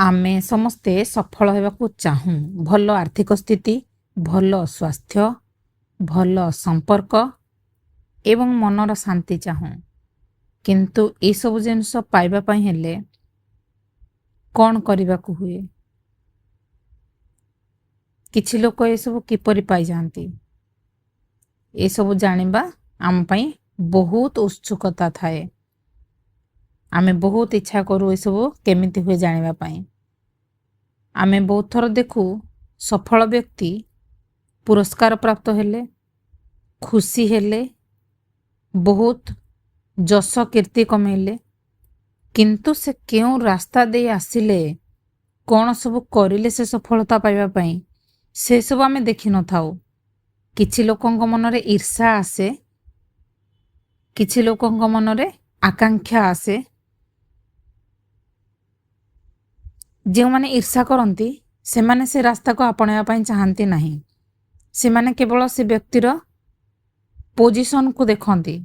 ଆମେ ସମସ୍ତେ ସଫଳ ହେବାକୁ ଚାହୁଁ। ଭଲ ଆର୍ଥିକ ସ୍ଥିତି, ଭଲ ସ୍ୱାସ୍ଥ୍ୟ, ଭଲ ସମ୍ପର୍କ ଏବଂ ମନର ଶାନ୍ତି ଚାହୁଁ। କିନ୍ତୁ ଏସବୁ ଜିନିଷ ପାଇବା ପାଇଁ ହେଲେ କ'ଣ କରିବାକୁ ହୁଏ? କିଛି ଲୋକ ଏସବୁ କିପରି ପାଇଯାଆନ୍ତି? ଏସବୁ ଜାଣିବା ଆମ ପାଇଁ ବହୁତ ଉତ୍ସୁକତା ଥାଏ। ଆମେ ବହୁତ ଇଚ୍ଛା କରୁ ଏସବୁ କେମିତି ହୁଏ ଜାଣିବା ପାଇଁ। ଆମେ ବହୁତ ଥର ଦେଖୁ, ସଫଳ ବ୍ୟକ୍ତି ପୁରସ୍କାର ପ୍ରାପ୍ତ ହେଲେ, ଖୁସି ହେଲେ, ବହୁତ ଯଶ କୀର୍ତ୍ତି କମେଇଲେ, କିନ୍ତୁ ସେ କେଉଁ ରାସ୍ତା ଦେଇ ଆସିଲେ, କ'ଣ ସବୁ କରିଲେ ସେ ସଫଳତା ପାଇବା ପାଇଁ, ସେସବୁ ଆମେ ଦେଖିନଥାଉ। କିଛି ଲୋକଙ୍କ ମନରେ ଈର୍ଷା ଆସେ, କିଛି ଲୋକଙ୍କ ମନରେ ଆକାଂକ୍ଷା ଆସେ। ଯେଉଁମାନେ ଈର୍ଷା କରନ୍ତି, ସେମାନେ ସେ ରାସ୍ତାକୁ ଆପଣେଇବା ପାଇଁ ଚାହାନ୍ତି ନାହିଁ। ସେମାନେ କେବଳ ସେ ବ୍ୟକ୍ତିର ପୋଜିସନକୁ ଦେଖନ୍ତି,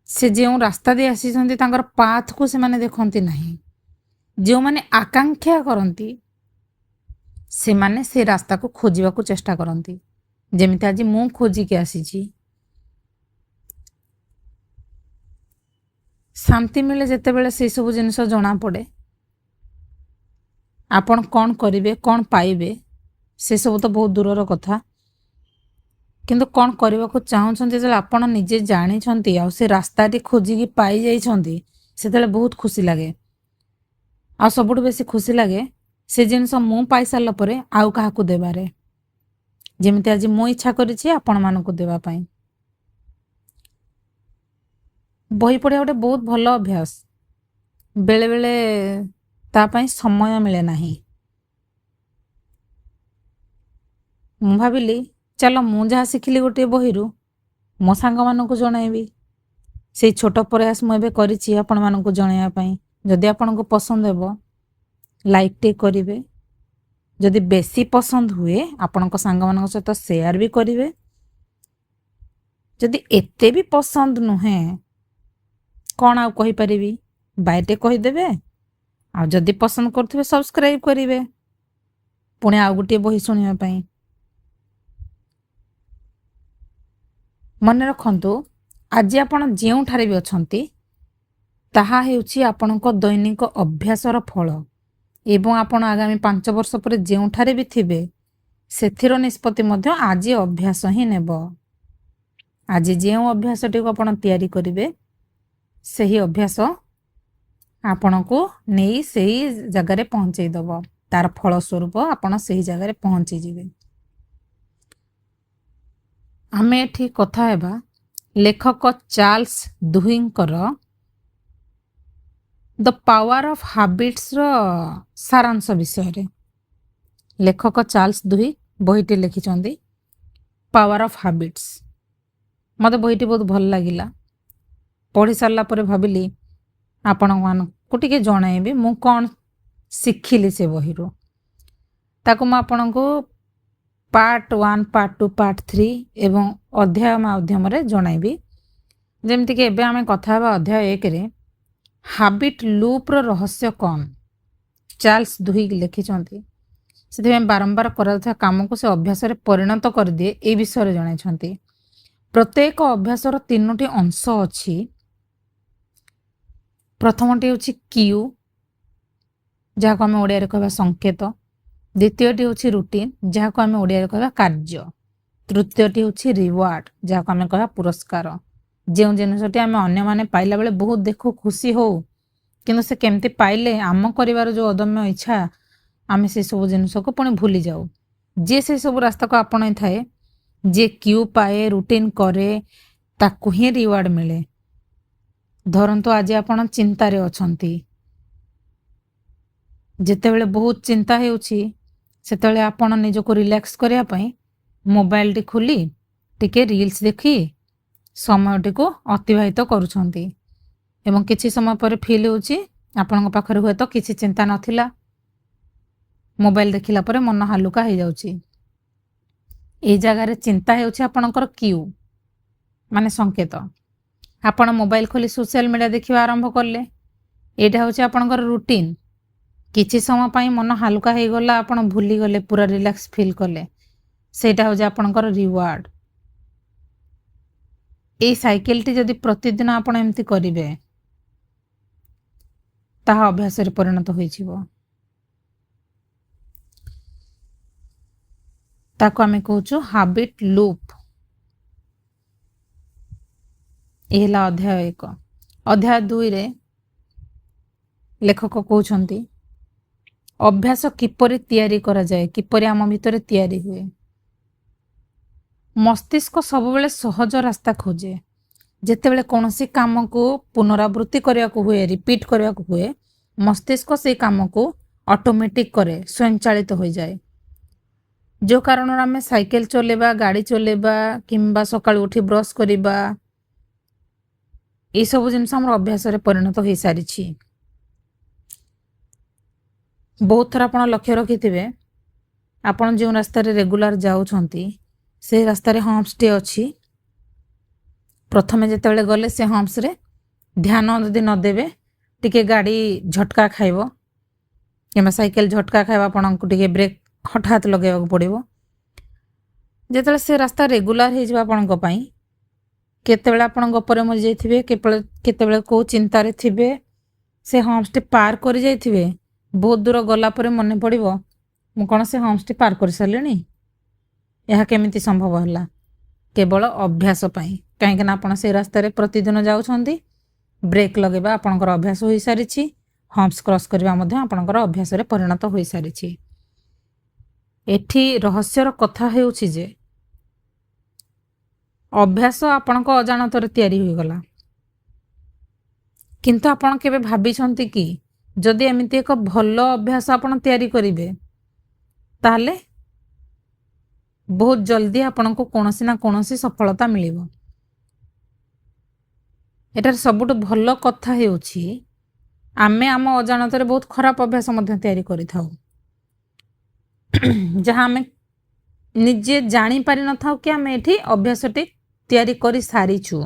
ସେ ଯେଉଁ ରାସ୍ତା ଦେଇ ଆସିଛନ୍ତି ତାଙ୍କର ପାଥକୁ ସେମାନେ ଦେଖନ୍ତି ନାହିଁ। ଯେଉଁମାନେ ଆକାଂକ୍ଷା କରନ୍ତି, ସେମାନେ ସେ ରାସ୍ତାକୁ ଖୋଜିବାକୁ ଚେଷ୍ଟା କରନ୍ତି, ଯେମିତି ଆଜି ମୁଁ ଖୋଜିକି ଆସିଛି। ଶାନ୍ତି ମିଳେ ଯେତେବେଳେ ସେସବୁ ଜିନିଷ ଜଣାପଡ଼େ। ଆପଣ କ'ଣ କରିବେ, କ'ଣ ପାଇବେ, ସେସବୁ ତ ବହୁତ ଦୂରର କଥା, କିନ୍ତୁ କ'ଣ କରିବାକୁ ଚାହୁଁଛନ୍ତି ଯେତେବେଳେ ଆପଣ ନିଜେ ଜାଣିଛନ୍ତି ଆଉ ସେ ରାସ୍ତାଟି ଖୋଜିକି ପାଇଯାଇଛନ୍ତି, ସେତେବେଳେ ବହୁତ ଖୁସି ଲାଗେ। ଆଉ ସବୁଠୁ ବେଶୀ ଖୁସି ଲାଗେ ସେ ଜିନିଷ ମୁଁ ପାଇସାରିଲା ପରେ ଆଉ କାହାକୁ ଦେବାରେ, ଯେମିତି ଆଜି ମୁଁ ଇଚ୍ଛା କରିଛି ଆପଣମାନଙ୍କୁ ଦେବା ପାଇଁ। ବହି ପଢ଼ିବା ଗୋଟେ ବହୁତ ଭଲ ଅଭ୍ୟାସ। ବେଳେବେଳେ ତା ପାଇଁ ସମୟ ମିଳେ ନାହିଁ। ମୁଁ ଭାବିଲି, ଚାଲ ମୁଁ ଯାହା ଶିଖିଲି ଗୋଟିଏ ବହିରୁ ମୋ ସାଙ୍ଗମାନଙ୍କୁ ଜଣାଇବି। ସେଇ ଛୋଟ ପ୍ରୟାସ ମୁଁ ଏବେ କରିଛି ଆପଣମାନଙ୍କୁ ଜଣାଇବା ପାଇଁ। ଯଦି ଆପଣଙ୍କୁ ପସନ୍ଦ ହେବ, ଲାଇକ୍ ଟେ କରିବେ। ଯଦି ବେଶୀ ପସନ୍ଦ ହୁଏ, ଆପଣଙ୍କ ସାଙ୍ଗମାନଙ୍କ ସହିତ ସେୟାର ବି କରିବେ। ଯଦି ଏତେ ବି ପସନ୍ଦ ନୁହେଁ, କ'ଣ ଆଉ କହିପାରିବି, ବାଇଟେ କହିଦେବେ। ଆଉ ଯଦି ପସନ୍ଦ କରୁଥିବେ, ସବସ୍କ୍ରାଇବ୍ କରିବେ ପୁଣି ଆଉ ଗୋଟିଏ ବହି ଶୁଣିବା ପାଇଁ। ମନେ ରଖନ୍ତୁ, ଆଜି ଆପଣ ଯେଉଁଠାରେ ବି ଅଛନ୍ତି, ତାହା ହେଉଛି ଆପଣଙ୍କ ଦୈନିକ ଅଭ୍ୟାସର ଫଳ ଏବଂ ଆପଣ ଆଗାମୀ 5 ବର୍ଷ ପରେ ଯେଉଁଠାରେ ବି ଥିବେ, ସେଥିର ନିଷ୍ପତ୍ତି ମଧ୍ୟ ଆଜି ଅଭ୍ୟାସ ହିଁ ନେବ। ଆଜି ଯେଉଁ ଅଭ୍ୟାସଟିକୁ ଆପଣ ତିଆରି କରିବେ, ସେହି ଅଭ୍ୟାସ ଆପଣଙ୍କୁ ନେଇ ସେଇ ଜାଗାରେ ପହଞ୍ଚେଇ ଦେବ। ତାର ଫଳସ୍ୱରୂପ ଆପଣ ସେହି ଜାଗାରେ ପହଞ୍ଚିଯିବେ। ଆମେ ଏଠି କଥା ହେବା ଲେଖକ ଚାର୍ଲସ ଦୁହିଙ୍କର the power of ହାବିଟ୍ସର ସାରାଂଶ ବିଷୟରେ। ଲେଖକ ଚାର୍ଲସ ଦୁହି ବହିଟି ଲେଖିଛନ୍ତି ପାୱାର ଅଫ୍ ହାବିଟ୍ସ। ମୋତେ ବହିଟି ବହୁତ ଭଲ ଲାଗିଲା। ପଢ଼ି ସାରିଲା ପରେ ଭାବିଲି ଆପଣମାନଙ୍କୁ ଟିକେ ଜଣାଇବି ମୁଁ କ'ଣ ଶିଖିଲି ସେ ବହିରୁ। ତାକୁ ମୁଁ ଆପଣଙ୍କୁ ପାର୍ଟ 1, ପାର୍ଟ 2, ପାର୍ଟ 3 ଏବଂ ଅଧ୍ୟାୟ ମାଧ୍ୟମରେ ଜଣାଇବି। ଯେମିତିକି ଏବେ ଆମେ କଥା ହେବା ଅଧ୍ୟାୟ 1ରେ, ହାବିଟ୍ ଲୁପ୍ର ରହସ୍ୟ କ'ଣ। ଚାର୍ଲସ ଦୁହିଗ ଲେଖିଛନ୍ତି। ସେଥିପାଇଁ ବାରମ୍ବାର କରାଯାଉଥିବା କାମକୁ ସେ ଅଭ୍ୟାସରେ ପରିଣତ କରିଦିଏ, ଏଇ ବିଷୟରେ ଜଣାଇଛନ୍ତି। ପ୍ରତ୍ୟେକ ଅଭ୍ୟାସର ତିନୋଟି ଅଂଶ ଅଛି। ପ୍ରଥମଟି ହେଉଛି କ୍ୟୁ, ଯାହାକୁ ଆମେ ଓଡ଼ିଆରେ କହିବା ସଂକେତ। ଦ୍ୱିତୀୟଟି ହେଉଛି ରୁଟିନ୍, ଯାହାକୁ ଆମେ ଓଡ଼ିଆରେ କହିବା କାର୍ଯ୍ୟ। ତୃତୀୟଟି ହେଉଛି ରିୱାର୍ଡ଼, ଯାହାକୁ ଆମେ କହିବା ପୁରସ୍କାର। ଯେଉଁ ଜିନିଷଟି ଆମେ ଅନ୍ୟମାନେ ପାଇଲା ବେଳେ ବହୁତ ଦେଖୁ, ଖୁସି ହଉ, କିନ୍ତୁ ସେ କେମିତି ପାଇଲେ, ଆମ କରିବାର ଯେଉଁ ଅଦମ୍ୟ ଇଚ୍ଛା, ଆମେ ସେସବୁ ଜିନିଷକୁ ପୁଣି ଭୁଲି ଯାଉ। ଯିଏ ସେସବୁ ରାସ୍ତାକୁ ଆପଣେଇଥାଏ, ଯିଏ କ୍ୟୁ ପାଏ, ରୁଟିନ୍ କରେ, ତାକୁ ହିଁ ରିୱାର୍ଡ଼ ମିଳେ। ଧରନ୍ତୁ ଆଜି ଆପଣ ଚିନ୍ତାରେ ଅଛନ୍ତି। ଯେତେବେଳେ ବହୁତ ଚିନ୍ତା ହେଉଛି, ସେତେବେଳେ ଆପଣ ନିଜକୁ ରିଲାକ୍ସ କରିବା ପାଇଁ ମୋବାଇଲଟି ଖୋଲି ଟିକେ ରିଲ୍ସ ଦେଖି ସମୟଟିକୁ ଅତିବାହିତ କରୁଛନ୍ତି ଏବଂ କିଛି ସମୟ ପରେ ଫିଲ୍ ହେଉଛି ଆପଣଙ୍କ ପାଖରେ ହୁଏତ କିଛି ଚିନ୍ତା ନଥିଲା। ମୋବାଇଲ ଦେଖିଲା ପରେ ମନ ହାଲୁକା ହେଇଯାଉଛି। ଏଇ ଜାଗାରେ ଚିନ୍ତା ହେଉଛି ଆପଣଙ୍କର କ୍ୟୁ, ମାନେ ସଂକେତ। ଆପଣ ମୋବାଇଲ ଖୋଲି ସୋସିଆଲ ମିଡ଼ିଆ ଦେଖିବା ଆରମ୍ଭ କଲେ ଏଇଟା ହେଉଛି ଆପଣଙ୍କର ରୁଟିନ୍। କିଛି ସମୟ ପାଇଁ ମନ ହାଲୁକା ହେଇଗଲା, ଆପଣ ଭୁଲିଗଲେ, ପୁରା ରିଲାକ୍ସ ଫିଲ୍ କଲେ, ସେଇଟା ହେଉଛି ଆପଣଙ୍କର ରିୱାର୍ଡ଼। ଏଇ ସାଇକେଲଟି ଯଦି ପ୍ରତିଦିନ ଆପଣ ଏମିତି କରିବେ, ତାହା ଅଭ୍ୟାସରେ ପରିଣତ ହୋଇଯିବ। ତାକୁ ଆମେ କହୁଛୁ ହାବିଟ୍ ଲୁପ୍। ଏ ହେଲା ଅଧ୍ୟାୟ 1। ଅଧ୍ୟାୟ 2ରେ ଲେଖକ କହୁଛନ୍ତି ଅଭ୍ୟାସ କିପରି ତିଆରି କରାଯାଏ, କିପରି ଆମ ଭିତରେ ତିଆରି ହୁଏ। ମସ୍ତିଷ୍କ ସବୁବେଳେ ସହଜ ରାସ୍ତା ଖୋଜେ। ଯେତେବେଳେ କୌଣସି କାମକୁ ପୁନରାବୃତ୍ତି କରିବାକୁ ହୁଏ, ରିପିଟ୍ କରିବାକୁ ହୁଏ, ମସ୍ତିଷ୍କ ସେଇ କାମକୁ ଅଟୋମେଟିକ୍ କରେ, ସ୍ୱୟଂଚାଳିତ ହୋଇଯାଏ। ଯେଉଁ କାରଣରୁ ଆମେ ସାଇକେଲ ଚଲେଇବା, ଗାଡ଼ି ଚଲେଇବା କିମ୍ବା ସକାଳୁ ଉଠି ବ୍ରସ୍ କରିବା, ଏଇସବୁ ଜିନିଷ ଆମର ଅଭ୍ୟାସରେ ପରିଣତ ହୋଇସାରିଛି। ବହୁତ ଥର ଆପଣ ଲକ୍ଷ୍ୟ ରଖିଥିବେ, ଆପଣ ଯେଉଁ ରାସ୍ତାରେ ରେଗୁଲାର ଯାଉଛନ୍ତି ସେଇ ରାସ୍ତାରେ ହମ୍ପସଟିଏ ଅଛି। ପ୍ରଥମେ ଯେତେବେଳେ ଗଲେ ସେ ହମ୍ପସରେ ଧ୍ୟାନ ଯଦି ନଦେବେ, ଟିକେ ଗାଡ଼ି ଝଟକା ଖାଇବ କିମ୍ବା ସାଇକେଲ ଝଟକା ଖାଇବ, ଆପଣଙ୍କୁ ଟିକେ ବ୍ରେକ୍ ହଠାତ୍ ଲଗାଇବାକୁ ପଡ଼ିବ। ଯେତେବେଳେ ସେ ରାସ୍ତା ରେଗୁଲାର ହେଇଯିବ ଆପଣଙ୍କ ପାଇଁ, କେତେବେଳେ ଆପଣ ଗପରେ ମରିଯାଇଥିବେ, କେତେବେଳେ କେଉଁ ଚିନ୍ତାରେ ଥିବେ, ସେ ହମ୍ପସଟି ପାର କରିଯାଇଥିବେ, ବହୁତ ଦୂର ଗଲା ପରେ ମନେ ପଡ଼ିବ, ମୁଁ କ'ଣ ସେ ହମ୍ପସଟି ପାର କରିସାରିଲିଣି? ଏହା କେମିତି ସମ୍ଭବ ହେଲା? କେବଳ ଅଭ୍ୟାସ ପାଇଁ। କାହିଁକିନା ଆପଣ ସେ ରାସ୍ତାରେ ପ୍ରତିଦିନ ଯାଉଛନ୍ତି, ବ୍ରେକ୍ ଲଗାଇବା ଆପଣଙ୍କର ଅଭ୍ୟାସ ହୋଇସାରିଛି, ହମ୍ପସ କ୍ରସ୍ କରିବା ମଧ୍ୟ ଆପଣଙ୍କର ଅଭ୍ୟାସରେ ପରିଣତ ହୋଇସାରିଛି। ଏଠି ରହସ୍ୟର କଥା ହେଉଛି ଯେ ଅଭ୍ୟାସ ଆପଣଙ୍କ ଅଜାଣତରେ ତିଆରି ହୋଇଗଲା, କିନ୍ତୁ ଆପଣ କେବେ ଭାବିଛନ୍ତି କି ଯଦି ଏମିତି ଏକ ଭଲ ଅଭ୍ୟାସ ଆପଣ ତିଆରି କରିବେ, ତାହେଲେ ବହୁତ ଜଲ୍ଦି ଆପଣଙ୍କୁ କୌଣସି ନା କୌଣସି ସଫଳତା ମିଳିବ? ଏଠାରେ ସବୁଠୁ ଭଲ କଥା ହେଉଛି, ଆମେ ଆମ ଅଜାଣତରେ ବହୁତ ଖରାପ ଅଭ୍ୟାସ ମଧ୍ୟ ତିଆରି କରିଥାଉ, ଯାହା ଆମେ ନିଜେ ଜାଣିପାରିନଥାଉ କି ଆମେ ଏଠି ଅଭ୍ୟାସଟି ତିଆରି କରିସାରିଛୁ।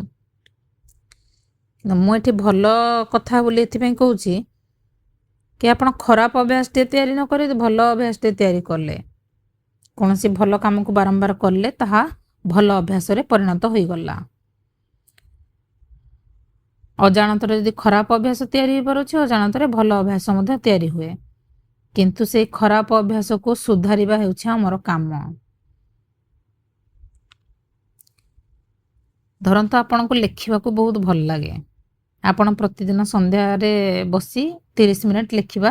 ମୁଁ ଏଠି ଭଲ କଥା ବୋଲି ଏଥିପାଇଁ କହୁଛି କି ଆପଣ ଖରାପ ଅଭ୍ୟାସଟିଏ ତିଆରି ନ କରି ଭଲ ଅଭ୍ୟାସଟିଏ ତିଆରି କଲେ, କୌଣସି ଭଲ କାମକୁ ବାରମ୍ବାର କଲେ, ତାହା ଭଲ ଅଭ୍ୟାସରେ ପରିଣତ ହୋଇଗଲା। ଅଜାଣତରେ ଯଦି ଖରାପ ଅଭ୍ୟାସ ତିଆରି ହୋଇପାରୁଛି, ଅଜାଣତରେ ଭଲ ଅଭ୍ୟାସ ମଧ୍ୟ ତିଆରି ହୁଏ। କିନ୍ତୁ ସେଇ ଖରାପ ଅଭ୍ୟାସକୁ ସୁଧାରିବା ହେଉଛି ଆମର କାମ। ଧରନ୍ତୁ ଆପଣଙ୍କୁ ଲେଖିବାକୁ ବହୁତ ଭଲ ଲାଗେ, ଆପଣ ପ୍ରତିଦିନ ସନ୍ଧ୍ୟାରେ ବସି 30 ମିନିଟ୍ ଲେଖିବା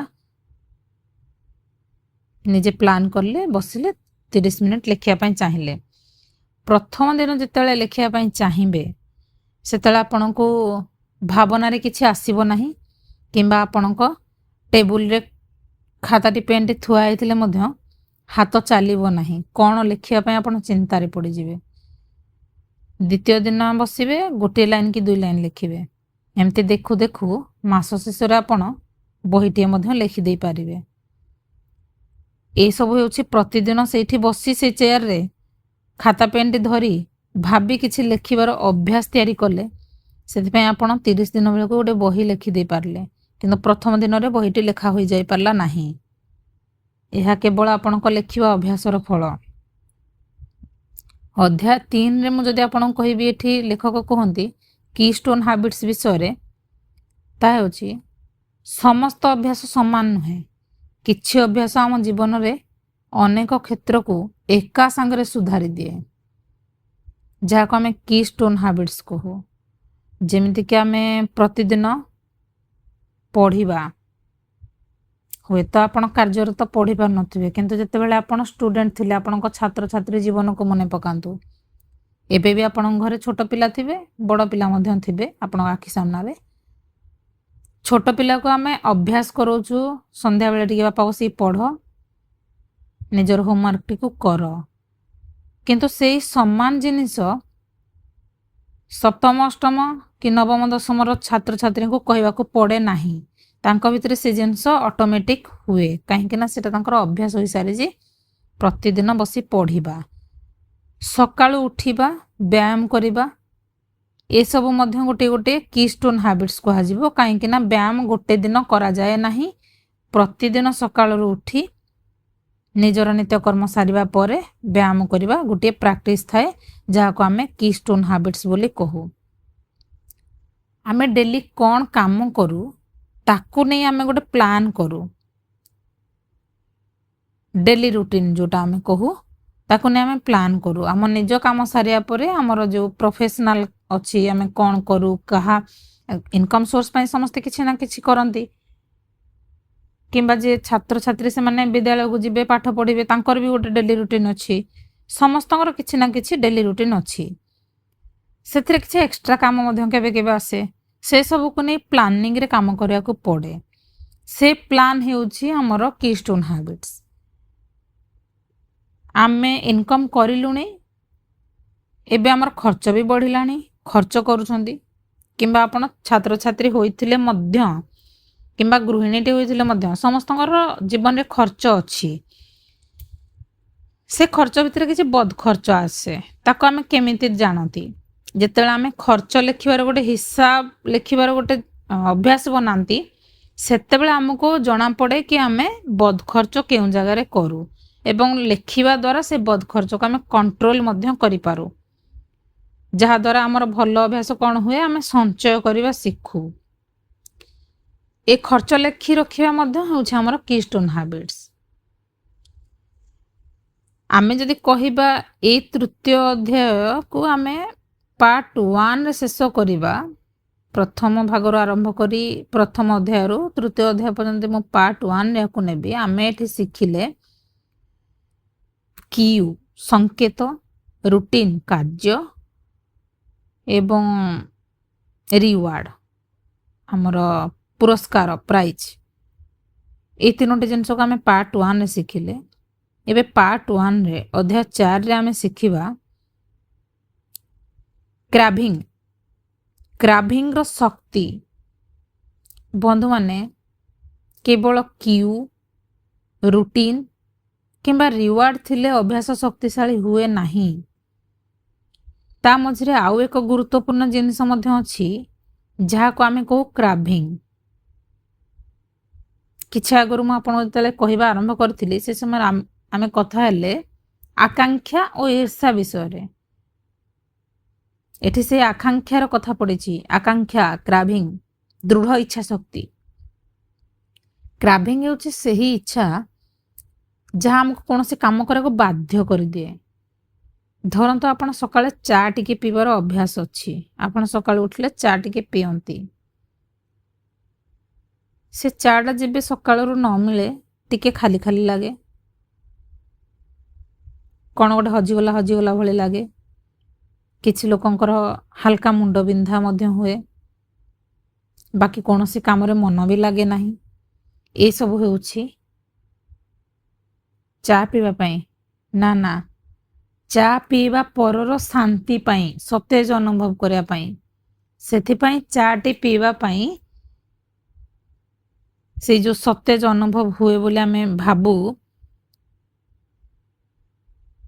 ନିଜେ ପ୍ଲାନ୍ କଲେ, ବସିଲେ 30 ମିନିଟ୍ ଲେଖିବା ପାଇଁ ଚାହିଁଲେ। ପ୍ରଥମ ଦିନ ଯେତେବେଳେ ଲେଖିବା ପାଇଁ ଚାହିଁବେ, ସେତେବେଳେ ଆପଣଙ୍କୁ ଭାବନାରେ କିଛି ଆସିବ ନାହିଁ, କିମ୍ବା ଆପଣଙ୍କ ଟେବୁଲରେ ଖାତାଟି ପେନ୍ଟି ଥୁଆ ହେଇଥିଲେ ମଧ୍ୟ ହାତ ଚାଲିବ ନାହିଁ। କ'ଣ ଲେଖିବା ପାଇଁ ଆପଣ ଚିନ୍ତାରେ ପଡ଼ିଯିବେ। ଦ୍ୱିତୀୟ ଦିନ ବସିବେ, ଗୋଟିଏ ଲାଇନ୍ କି ଦୁଇ ଲାଇନ୍ ଲେଖିବେ। ଏମିତି ଦେଖୁ ଦେଖୁ ମାସ ଶେଷରେ ଆପଣ ବହିଟିଏ ମଧ୍ୟ ଲେଖିଦେଇପାରିବେ। ଏସବୁ ହେଉଛି ପ୍ରତିଦିନ ସେଇଠି ବସି ସେ ଚେୟାରରେ ଖାତା ପେନ୍ଟି ଧରି ଭାବି କିଛି ଲେଖିବାର ଅଭ୍ୟାସ ତିଆରି କଲେ, ସେଥିପାଇଁ ଆପଣ 30 ଦିନ ବେଳକୁ ଗୋଟେ ବହି ଲେଖିଦେଇ ପାରିଲେ। କିନ୍ତୁ ପ୍ରଥମ ଦିନରେ ବହିଟି ଲେଖା ହୋଇଯାଇପାରିଲା ନାହିଁ। ଏହା କେବଳ ଆପଣଙ୍କ ଲେଖିବା ଅଭ୍ୟାସର ଫଳ। ଅଧ୍ୟାୟ 3ରେ ମୁଁ ଯଦି ଆପଣଙ୍କୁ କହିବି, ଏଠି ଲେଖକ କୁହନ୍ତି କି ଷ୍ଟୋନ୍ ହାବିଟ୍ସ ବିଷୟରେ, ତାହା ହେଉଛି ସମସ୍ତ ଅଭ୍ୟାସ ସମାନ ନୁହେଁ। କିଛି ଅଭ୍ୟାସ ଆମ ଜୀବନରେ ଅନେକ କ୍ଷେତ୍ରକୁ ଏକା ସାଙ୍ଗରେ ସୁଧାରି ଦିଏ, ଯାହାକୁ ଆମେ କି ଷ୍ଟୋନ୍ ହାବିଟ୍ସ କହୁ। ଯେମିତିକି ଆମେ ପ୍ରତିଦିନ ପଢ଼ିବା। ହୁଏତ ଆପଣ କାର୍ଯ୍ୟରତ ପଢ଼ି ପାରୁନଥିବେ, କିନ୍ତୁ ଯେତେବେଳେ ଆପଣ ଷ୍ଟୁଡେଣ୍ଟ ଥିଲେ, ଆପଣଙ୍କ ଛାତ୍ରଛାତ୍ରୀ ଜୀବନକୁ ମନେ ପକାନ୍ତୁ। ଏବେ ବି ଆପଣଙ୍କ ଘରେ ଛୋଟ ପିଲା ଥିବେ, ବଡ଼ ପିଲା ମଧ୍ୟ ଥିବେ ଆପଣଙ୍କ ଆଖି ସାମ୍ନାରେ। ଛୋଟ ପିଲାକୁ ଆମେ ଅଭ୍ୟାସ କରାଉଛୁ, ସନ୍ଧ୍ୟାବେଳେ ଟିକେ ବାପା ବସିକି ପଢ଼, ନିଜର ହୋମୱାର୍କଟିକୁ କର। କିନ୍ତୁ ସେଇ ସମାନ ଜିନିଷ ସପ୍ତମ, ଅଷ୍ଟମ କି ନବମ, ଦଶମର ଛାତ୍ରଛାତ୍ରୀଙ୍କୁ କହିବାକୁ ପଡ଼େ ନାହିଁ। ତାଙ୍କ ଭିତରେ ସେ ଜିନିଷ ଅଟୋମେଟିକ୍ ହୁଏ, କାହିଁକି ନା ସେଇଟା ତାଙ୍କର ଅଭ୍ୟାସ ହୋଇସାରିଛି, ପ୍ରତିଦିନ ବସି ପଢ଼ିବା, ସକାଳୁ ଉଠିବା, ବ୍ୟାୟାମ କରିବା, ଏସବୁ ମଧ୍ୟ ଗୋଟିଏ ଗୋଟିଏ କି ଷ୍ଟୋନ୍ ହାବିଟ୍ସ କୁହାଯିବ, କାହିଁକି ନା ବ୍ୟାୟାମ ଗୋଟେ ଦିନ କରାଯାଏ ନାହିଁ। ପ୍ରତିଦିନ ସକାଳରୁ ଉଠି ନିଜର ନିତ୍ୟକର୍ମ ସାରିବା ପରେ ବ୍ୟାୟାମ କରିବା ଗୋଟିଏ ପ୍ରାକ୍ଟିସ୍ ଥାଏ, ଯାହାକୁ ଆମେ କି ଷ୍ଟୋନ୍ ହାବିଟ୍ସ ବୋଲି କହୁ। ଆମେ ଡେଲି କ'ଣ କାମ କରୁ, ତାକୁ ନେଇ ଆମେ ଗୋଟେ ପ୍ଲାନ୍ କରୁ। ଡେଲି ରୁଟିନ୍ ଯେଉଁଟା ଆମେ କହୁ, ତାକୁ ନେଇ ଆମେ ପ୍ଲାନ୍ କରୁ। ଆମ ନିଜ କାମ ସାରିବା ପରେ ଆମର ଯେଉଁ ପ୍ରଫେସନାଲ୍ ଅଛି, ଆମେ କ'ଣ କରୁ, କାହା ଇନକମ୍ ସୋର୍ସ ପାଇଁ ସମସ୍ତେ କିଛି ନା କିଛି କରନ୍ତି, କିମ୍ବା ଯିଏ ଛାତ୍ରଛାତ୍ରୀ, ସେମାନେ ବିଦ୍ୟାଳୟକୁ ଯିବେ, ପାଠ ପଢ଼ିବେ, ତାଙ୍କର ବି ଗୋଟେ ଡେଲି ରୁଟିନ୍ ଅଛି। ସମସ୍ତଙ୍କର କିଛି ନା କିଛି ଡେଲି ରୁଟିନ୍ ଅଛି। ସେଥିରେ କିଛି ଏକ୍ସଟ୍ରା କାମ ମଧ୍ୟ କେବେ କେବେ ଆସେ। ସେସବୁକୁ ନେଇ ପ୍ଲାନିଂରେ କାମ କରିବାକୁ ପଡ଼େ। ସେ ପ୍ଲାନ୍ ହେଉଛି ଆମର କି ଷ୍ଟୋନ୍ ହାବିଟ୍ସ। ଆମେ ଇନକମ୍ କରିଲୁଣି, ଏବେ ଆମର ଖର୍ଚ୍ଚ ବି ବଢ଼ିଲାଣି, ଖର୍ଚ୍ଚ କରୁଛନ୍ତି, କିମ୍ବା ଆପଣ ଛାତ୍ରଛାତ୍ରୀ ହୋଇଥିଲେ ମଧ୍ୟ କିମ୍ବା ଗୃହିଣୀଟି ହୋଇଥିଲେ ମଧ୍ୟ, ସମସ୍ତଙ୍କର ଜୀବନରେ ଖର୍ଚ୍ଚ ଅଛି। ସେ ଖର୍ଚ୍ଚ ଭିତରେ କିଛି ବଦ ଖର୍ଚ୍ଚ ଆସେ। ତାକୁ ଆମେ କେମିତି ଜାଣନ୍ତି? ଯେତେବେଳେ ଆମେ ଖର୍ଚ୍ଚ ଲେଖିବାର ଗୋଟେ ହିସାବ ଲେଖିବାର ଗୋଟେ ଅଭ୍ୟାସ ବନାନ୍ତି, ସେତେବେଳେ ଆମକୁ ଜଣାପଡ଼େ କି ଆମେ ବଦ ଖର୍ଚ୍ଚ କେଉଁ ଜାଗାରେ କରୁ ଏବଂ ଲେଖିବା ଦ୍ୱାରା ସେ ବଦ ଖର୍ଚ୍ଚକୁ ଆମେ କଣ୍ଟ୍ରୋଲ ମଧ୍ୟ କରିପାରୁ, ଯାହାଦ୍ୱାରା ଆମର ଭଲ ଅଭ୍ୟାସ କ'ଣ ହୁଏ? ଆମେ ସଞ୍ଚୟ କରିବା ଶିଖୁ। ଏ ଖର୍ଚ୍ଚ ଲେଖି ରଖିବା ମଧ୍ୟ ହେଉଛି ଆମର କି ଷ୍ଟୋନ୍ ହାବିଟ୍ସ। ଆମେ ଯଦି କହିବା, ଏଇ ତୃତୀୟ ଅଧ୍ୟାୟକୁ ଆମେ ପାର୍ଟ ୱାନ୍ରେ ଶେଷ କରିବା। ପ୍ରଥମ ଭାଗରୁ ଆରମ୍ଭ କରି, ପ୍ରଥମ ଅଧ୍ୟାୟରୁ ତୃତୀୟ ଅଧ୍ୟାୟ ପର୍ଯ୍ୟନ୍ତ ମୁଁ ପାର୍ଟ ୱାନ୍ରେ ଏହାକୁ ନେବି। ଆମେ ଏଠି ଶିଖିଲେ କ୍ୟୁ ସଂକେତ, ରୁଟିନ୍ କାର୍ଯ୍ୟ ଏବଂ ରିୱାର୍ଡ଼, ଆମର ପୁରସ୍କାର, ପ୍ରାଇଜ୍। ଏଇ ତିନୋଟି ଜିନିଷକୁ ଆମେ ପାର୍ଟ ୱାନ୍ରେ ଶିଖିଲେ। ଏବେ ପାର୍ଟ ୱାନ୍ରେ ଅଧ୍ୟାୟ 4ରେ ଆମେ ଶିଖିବା କ୍ରାଭିଂ, କ୍ରାଭିଂର ଶକ୍ତି। ବନ୍ଧୁମାନେ, କେବଳ କ୍ୟୁ, ରୁଟିନ୍ କିମ୍ବା ରିୱାର୍ଡ଼ ଥିଲେ ଅଭ୍ୟାସ ଶକ୍ତିଶାଳୀ ହୁଏ ନାହିଁ। ତା ମଝିରେ ଆଉ ଏକ ଗୁରୁତ୍ୱପୂର୍ଣ୍ଣ ଜିନିଷ ମଧ୍ୟ ଅଛି, ଯାହାକୁ ଆମେ କହୁ କ୍ରାଭିଂ। କିଛି ଆଗରୁ ମୁଁ ଆପଣଙ୍କୁ ଯେତେବେଳେ କହିବା ଆରମ୍ଭ କରିଥିଲି, ସେ ସମୟରେ ଆମେ କଥା ହେଲେ ଆକାଂକ୍ଷା ଓ ଈର୍ଷା ବିଷୟରେ। ଏଠି ସେ ଆକାଂକ୍ଷାର କଥା ପଡ଼ିଛି। ଆକାଂକ୍ଷା, କ୍ରାଭିଂ, ଦୃଢ଼ ଇଚ୍ଛା ଶକ୍ତି। କ୍ରାଭିଂ ହେଉଛି ସେହି ଇଚ୍ଛା ଯାହା ଆମକୁ କୌଣସି କାମ କରିବାକୁ ବାଧ୍ୟ କରିଦିଏ। ଧରନ୍ତୁ, ଆପଣ ସକାଳେ ଚା ଟିକେ ପିଇବାର ଅଭ୍ୟାସ ଅଛି। ଆପଣ ସକାଳୁ ଉଠିଲେ ଚା ଟିକେ ପିଅନ୍ତି। ସେ ଚାଟା ଯେବେ ସକାଳରୁ ନ ମିଳେ, ଟିକେ ଖାଲି ଖାଲି ଲାଗେ, କ'ଣ ଗୋଟେ ହଜିଗଲା ହଜିଗଲା ଭଳି ଲାଗେ। କିଛି ଲୋକଙ୍କର ହାଲକା ମୁଣ୍ଡ ବିନ୍ଧା ମଧ୍ୟ ହୁଏ। ବାକି କୌଣସି କାମରେ ମନ ବି ଲାଗେ ନାହିଁ। ଏସବୁ ହେଉଛି ଚା ପିଇବା ପାଇଁ, ନା ନା, ଚା ପିଇବା ପରର ଶାନ୍ତି ପାଇଁ, ସତେଜ ଅନୁଭବ କରିବା ପାଇଁ। ସେଥିପାଇଁ ଚାଟି ପିଇବା ପାଇଁ ସେଇ ଯେଉଁ ସତେଜ ଅନୁଭବ ହୁଏ ବୋଲି ଆମେ ଭାବୁ,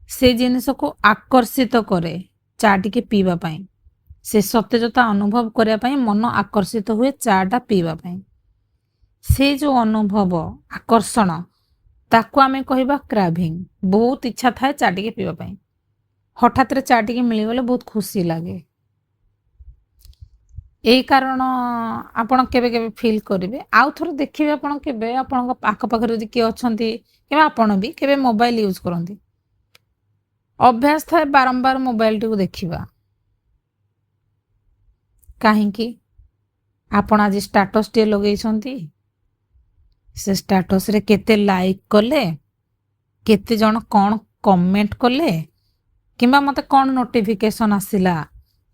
ସେ ଜିନିଷକୁ ଆକର୍ଷିତ କରେ ଚା ଟିକେ ପିଇବା ପାଇଁ। ସେ ସତେଜତା ଅନୁଭବ କରିବା ପାଇଁ ମନ ଆକର୍ଷିତ ହୁଏ ଚାଟା ପିଇବା ପାଇଁ। ସେ ଯେଉଁ ଅନୁଭବ, ଆକର୍ଷଣ, ତାକୁ ଆମେ କହିବା କ୍ରାଭିଂ। ବହୁତ ଇଚ୍ଛା ଥାଏ ଚା ଟିକେ ପିଇବା ପାଇଁ। ହଠାତ୍ରେ ଚା ଟିକେ ମିଳିଗଲେ ବହୁତ ଖୁସି ଲାଗେ। ଏଇ କାରଣ ଆପଣ କେବେ କେବେ ଫିଲ୍ କରିବେ। ଆଉ ଥରେ ଦେଖିବେ, ଆପଣ କେବେ ଆପଣଙ୍କ ଆଖପାଖରେ ଯଦି କିଏ ଅଛନ୍ତି କିମ୍ବା ଆପଣ ବି କେବେ ମୋବାଇଲ ୟୁଜ୍ କରନ୍ତି, ଅଭ୍ୟାସ ଥାଏ ବାରମ୍ବାର ମୋବାଇଲଟିକୁ ଦେଖିବା। କାହିଁକି? ଆପଣ ଆଜି ଷ୍ଟାଟସ୍ଟିଏ ଲଗେଇଛନ୍ତି, ସେ ଷ୍ଟାଟସ୍ରେ କେତେ ଲାଇକ୍ କଲେ, କେତେ ଜଣ କ'ଣ କମେଣ୍ଟ କଲେ, କିମ୍ବା ମୋତେ କ'ଣ ନୋଟିଫିକେସନ୍ ଆସିଲା,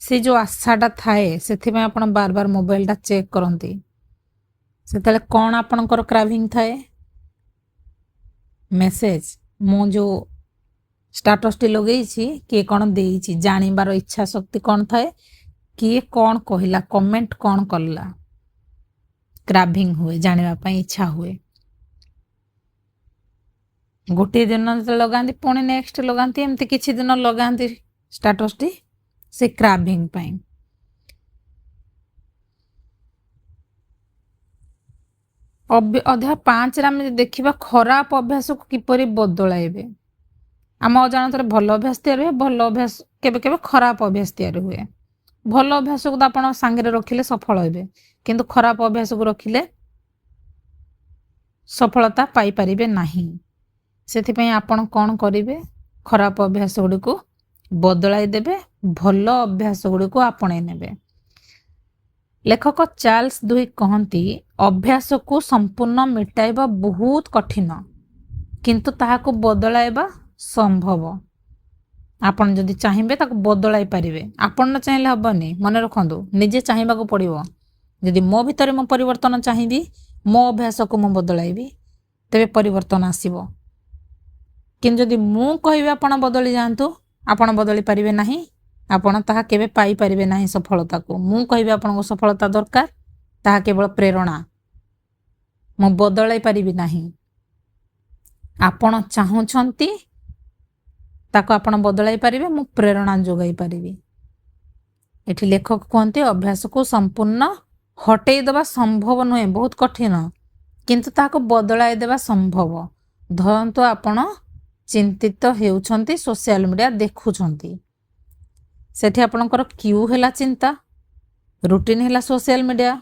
ସେ ଯେଉଁ ଆଶାଟା ଥାଏ, ସେଥିପାଇଁ ଆପଣ ବାର ବାର ମୋବାଇଲଟା ଚେକ୍ କରନ୍ତି। ସେତେବେଳେ କ'ଣ ଆପଣଙ୍କର କ୍ରାଭିଂ ଥାଏ? ମେସେଜ, ମୁଁ ଯେଉଁ ଷ୍ଟାଟସ୍ଟି ଲଗେଇଛି, କିଏ କ'ଣ ଦେଇଛି ଜାଣିବାର ଇଚ୍ଛା ଶକ୍ତି କ'ଣ ଥାଏ? କିଏ କ'ଣ କହିଲା, କମେଣ୍ଟ କ'ଣ କଲା, କ୍ରାଭିଂ ହୁଏ, ଜାଣିବା ପାଇଁ ଇଚ୍ଛା ହୁଏ। ଗୋଟିଏ ଦିନ ଯେତେବେଳେ ଲଗାନ୍ତି, ପୁଣି ନେକ୍ସଟ ଲଗାନ୍ତି, ଏମିତି କିଛି ଦିନ ଲଗାନ୍ତି ଷ୍ଟାଟସ୍ଟି ସେ କ୍ରାଭିଂ ପାଇଁ। ଅଧ୍ୟାୟ 5ରେ ଆମେ ଦେଖିବା ଖରାପ ଅଭ୍ୟାସକୁ କିପରି ବଦଳାଇବେ। ଆମ ଅଜାଣତରେ ଭଲ ଅଭ୍ୟାସ ତିଆରି ହୁଏ, ଭଲ ଅଭ୍ୟାସ କେବେ କେବେ ଖରାପ ଅଭ୍ୟାସ ତିଆରି ହୁଏ। ଭଲ ଅଭ୍ୟାସକୁ ତ ଆପଣ ସାଙ୍ଗରେ ରଖିଲେ ସଫଳ ହେବେ, କିନ୍ତୁ ଖରାପ ଅଭ୍ୟାସକୁ ରଖିଲେ ସଫଳତା ପାଇପାରିବେ ନାହିଁ। ସେଥିପାଇଁ ଆପଣ କ'ଣ କରିବେ? ଖରାପ ଅଭ୍ୟାସ ଗୁଡ଼ିକୁ ବଦଳାଇ ଦେବେ, ଭଲ ଅଭ୍ୟାସ ଗୁଡ଼ିକୁ ଆପଣେଇ ନେବେ। ଲେଖକ ଚାର୍ଲସ ଦୁହିଗ କହନ୍ତି, ଅଭ୍ୟାସକୁ ସମ୍ପୂର୍ଣ୍ଣ ମିଟାଇବା ବହୁତ କଠିନ, କିନ୍ତୁ ତାହାକୁ ବଦଳାଇବା ସମ୍ଭବ। ଆପଣ ଯଦି ଚାହିଁବେ, ତାକୁ ବଦଳାଇ ପାରିବେ। ଆପଣ ନ ଚାହିଁଲେ ହେବନି। ମନେ ରଖନ୍ତୁ, ନିଜେ ଚାହିଁବାକୁ ପଡ଼ିବ। ଯଦି ମୋ ଭିତରେ ମୁଁ ପରିବର୍ତ୍ତନ ଚାହିଁବି, ମୋ ଅଭ୍ୟାସକୁ ମୁଁ ବଦଳାଇବି, ତେବେ ପରିବର୍ତ୍ତନ ଆସିବ। କିନ୍ତୁ ଯଦି ମୁଁ କହିବି ଆପଣ ବଦଳି ଯାଆନ୍ତୁ, ଆପଣ ବଦଳି ପାରିବେ ନାହିଁ। ଆପଣ ତାହା କେବେ ପାଇପାରିବେ ନାହିଁ ସଫଳତାକୁ। ମୁଁ କହିବି ଆପଣଙ୍କୁ ସଫଳତା ଦରକାର, ତାହା କେବଳ ପ୍ରେରଣା, ମୁଁ ବଦଳାଇ ପାରିବି ନାହିଁ। ଆପଣ ଚାହୁଁଛନ୍ତି, ତାକୁ ଆପଣ ବଦଳାଇ ପାରିବେ, ମୁଁ ପ୍ରେରଣା ଯୋଗାଇ ପାରିବି। ଏଠି ଲେଖକ କୁହନ୍ତି, ଅଭ୍ୟାସକୁ ସମ୍ପୂର୍ଣ୍ଣ ହଟେଇ ଦେବା ସମ୍ଭବ ନୁହେଁ, ବହୁତ କଠିନ, କିନ୍ତୁ ତାହାକୁ ବଦଳାଇ ଦେବା ସମ୍ଭବ। ଧରନ୍ତୁ ଆପଣ ଚିନ୍ତିତ ହେଉଛନ୍ତି, ସୋସିଆଲ ମିଡ଼ିଆ ଦେଖୁଛନ୍ତି। ସେଠି ଆପଣଙ୍କର କ୍ୟୁ ହେଲା ଚିନ୍ତା, ରୁଟିନ୍ ହେଲା ସୋସିଆଲ ମିଡ଼ିଆ,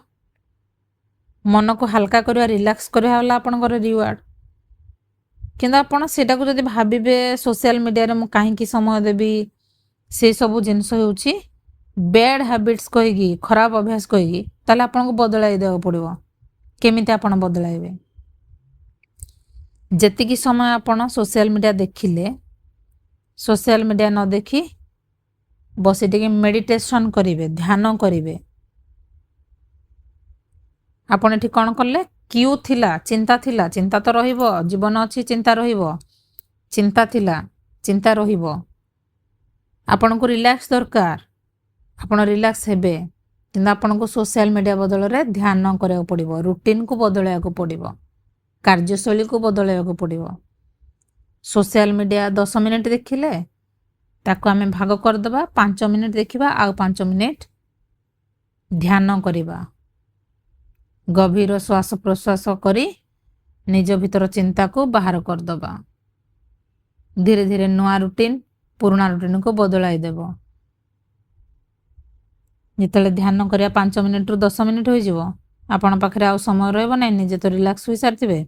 ମନକୁ ହାଲକା କରିବା, ରିଲାକ୍ସ କରିବା ହେଲା ଆପଣଙ୍କର ରିୱାର୍ଡ଼। କିନ୍ତୁ ଆପଣ ସେଇଟାକୁ ଯଦି ଭାବିବେ, ସୋସିଆଲ ମିଡ଼ିଆରେ ମୁଁ କାହିଁକି ସମୟ ଦେବି, ସେସବୁ ଜିନିଷ ହେଉଛି ବ୍ୟାଡ୍ ହ୍ୟାବିଟ୍ସ କହିକି, ଖରାପ ଅଭ୍ୟାସ କହିକି, ତାହେଲେ ଆପଣଙ୍କୁ ବଦଳାଇ ଦେବାକୁ ପଡ଼ିବ। କେମିତି ଆପଣ ବଦଳାଇବେ? ଯେତିକି ସମୟ ଆପଣ ସୋସିଆଲ ମିଡ଼ିଆ ଦେଖିଲେ, ସୋସିଆଲ ମିଡ଼ିଆ ନ ଦେଖି ବସି ଟିକେ ମେଡ଼ିଟେସନ୍ କରିବେ, ଧ୍ୟାନ କରିବେ। ଆପଣ ଏଠି କ'ଣ କଲେ? କ୍ୟୁ ଥିଲା, ଚିନ୍ତା ଥିଲା। ଚିନ୍ତା ତ ରହିବ, ଜୀବନ ଅଛି, ଚିନ୍ତା ରହିବ। ଚିନ୍ତା ଥିଲା, ଚିନ୍ତା ରହିବ। ଆପଣଙ୍କୁ ରିଲାକ୍ସ ଦରକାର, ଆପଣ ରିଲାକ୍ସ ହେବେ, କିନ୍ତୁ ଆପଣଙ୍କୁ ସୋସିଆଲ ମିଡ଼ିଆ ବଦଳରେ ଧ୍ୟାନ କରିବାକୁ ପଡ଼ିବ, ରୁଟିନକୁ ବଦଳାଇବାକୁ ପଡ଼ିବ, କାର୍ଯ୍ୟଶୈଳୀକୁ ବଦଳାଇବାକୁ ପଡ଼ିବ। ସୋସିଆଲ ମିଡ଼ିଆ 10 ମିନିଟ୍ ଦେଖିଲେ, ତାକୁ ଆମେ ଭାଗ କରିଦେବା। 5 ମିନିଟ୍ ଦେଖିବା, ଆଉ 5 ମିନିଟ୍ ଧ୍ୟାନ କରିବା। ଗଭୀର ଶ୍ୱାସ ପ୍ରଶ୍ୱାସ କରି ନିଜ ଭିତର ଚିନ୍ତାକୁ ବାହାର କରିଦେବା। ଧୀରେ ଧୀରେ ନୂଆ ରୁଟିନ୍ ପୁରୁଣା ରୁଟିନ୍କୁ ବଦଳାଇ ଦେବ। ଯେତେବେଳେ ଧ୍ୟାନ କରିବା, 5 ମିନିଟ୍ରୁ 10 ମିନିଟ୍ ହୋଇଯିବ। ଆପଣ ପାଖରେ ଆଉ ସମୟ ରହିବ ନାହିଁ। ନିଜେ ତ ରିଲାକ୍ସ ହୋଇସାରିଥିବେ।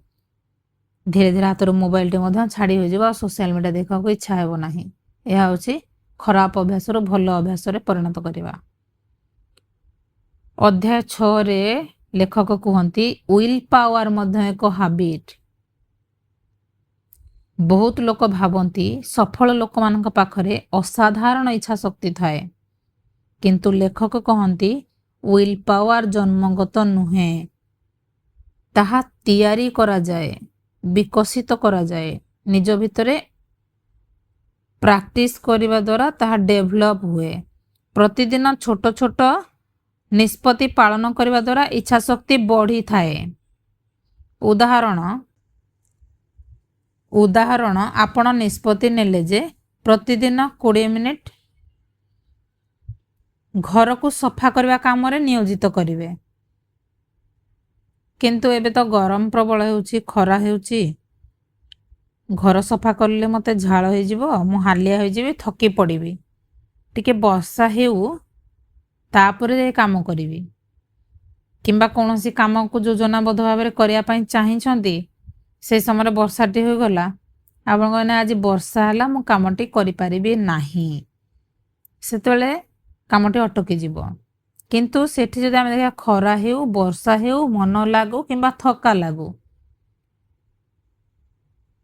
ଧୀରେ ଧୀରେ ହାତରୁ ମୋବାଇଲଟି ମଧ୍ୟ ଛାଡ଼ି ହୋଇଯିବ, ଆଉ ସୋସିଆଲ ମିଡ଼ିଆ ଦେଖିବାକୁ ଇଚ୍ଛା ହେବ ନାହିଁ। ଏହା ହେଉଛି ଖରାପ ଅଭ୍ୟାସରୁ ଭଲ ଅଭ୍ୟାସରେ ପରିଣତ କରିବା। ଅଧ୍ୟାୟ 6ରେ ଲେଖକ କୁହନ୍ତି, will power ମଧ୍ୟ ଏକ ହାବିଟ୍। ବହୁତ ଲୋକ ଭାବନ୍ତି ସଫଳ ଲୋକମାନଙ୍କ ପାଖରେ ଅସାଧାରଣ ଇଚ୍ଛା ଶକ୍ତି ଥାଏ। କିନ୍ତୁ ଲେଖକ କହନ୍ତି, will power ଜନ୍ମଗତ ନୁହେଁ। ତାହା ତିଆରି କରାଯାଏ, ବିକଶିତ କରାଯାଏ। ନିଜ ଭିତରେ ପ୍ରାକ୍ଟିସ୍ କରିବା ଦ୍ୱାରା ତାହା ଡେଭଲପ୍ ହୁଏ। ପ୍ରତିଦିନ ଛୋଟ ଛୋଟ ନିଷ୍ପତ୍ତି ପାଳନ କରିବା ଦ୍ୱାରା ଇଚ୍ଛା ଶକ୍ତି ବଢ଼ିଥାଏ। ଉଦାହରଣ, ଆପଣ ନିଷ୍ପତ୍ତି ନେଲେ ଯେ ପ୍ରତିଦିନ 20 ମିନିଟ୍ ଘରକୁ ସଫା କରିବା କାମରେ ନିୟୋଜିତ କରିବେ। କିନ୍ତୁ ଏବେ ତ ଗରମ ପ୍ରବଳ ହେଉଛି, ଖରା ହେଉଛି, ଘର ସଫା କଲେ ମୋତେ ଝାଳ ହେଇଯିବ, ମୁଁ ହାଲିଆ ହୋଇଯିବି, ଥକି ପଡ଼ିବି, ଟିକେ ବର୍ଷା ହେଉ, ତାପରେ ଯାଇ କାମ କରିବି। କିମ୍ବା କୌଣସି କାମକୁ ଯୋଜନାବଦ୍ଧ ଭାବରେ କରିବା ପାଇଁ ଚାହିଁଛନ୍ତି, ସେ ସମୟରେ ବର୍ଷାଟି ହୋଇଗଲା। ଆପଣ କହିଲେ, ଆଜି ବର୍ଷା ହେଲା, ମୁଁ କାମଟି କରିପାରିବି ନାହିଁ। ସେତେବେଳେ କାମଟି ଅଟକି ଯିବ। କିନ୍ତୁ ସେଠି ଯଦି ଆମେ ଦେଖିବା, ଖରା ହେଉ, ବର୍ଷା ହେଉ, ମନ ଲାଗୁ କିମ୍ବା ଥକା ଲାଗୁ,